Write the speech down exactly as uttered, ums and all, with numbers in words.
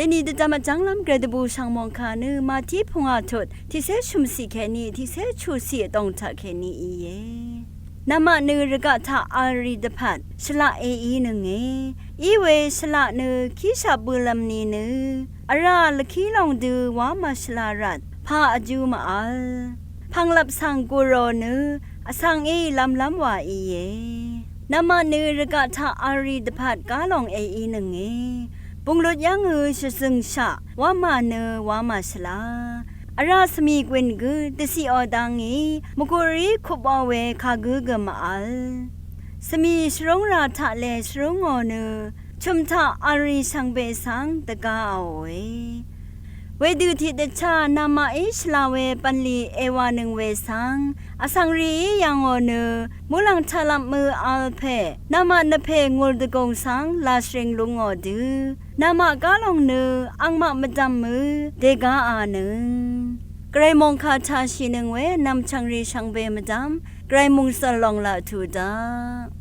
Deni dvdvm vjv́nglv́m gvray dvbù shv̀ng mòngkà nø Màtí pungà tut tiqcé shø̀mcì kèní tiqcé chuqcì vdòng taq kèní íe. Namaq nø rvgaq taq v̄l rì dvpvt shvlaq èínønge. Iwe shvlaq nø kíshaq bølv̄m ni nø vrá lvkí lòng dø wá màshvla rvt pà vjú màvl. Pv̀nglvp svng gùrò nø vsvng í lv̄mlv́m wa íe. Namaq nø rvgaq taq v̄l rì dvpvt gá lòng èínønge. Bunglut yv́ngø shvzø̀ngshaq wá mà nø wá màshvla. Vrá svmì gwìn gø dvciqò dá ngí mvguri kupò we kagǿ gø màvl. Svmì shvrúngrà taq lè shvrúngò nø chø̀m taq v̄l rì shvngbe svng dvgáòe. Wedø tiqdvchá namaqí shvla we bv̀nlì èwànøng we svng vsvng rìí yv̀ngò nø muqlàng taqlvp mø v̄l pè namaq nvpè ngùl dvgùng svng lashring lúngò dø namaq gá lòng nø angmaq mvdv̀m mø dègáànøng. Gvray mòngkà taq shìnøng we nv̀mchv̀ng rì shvngbe mvdv̀m gvray mòngsøl lòng laq tuq daq.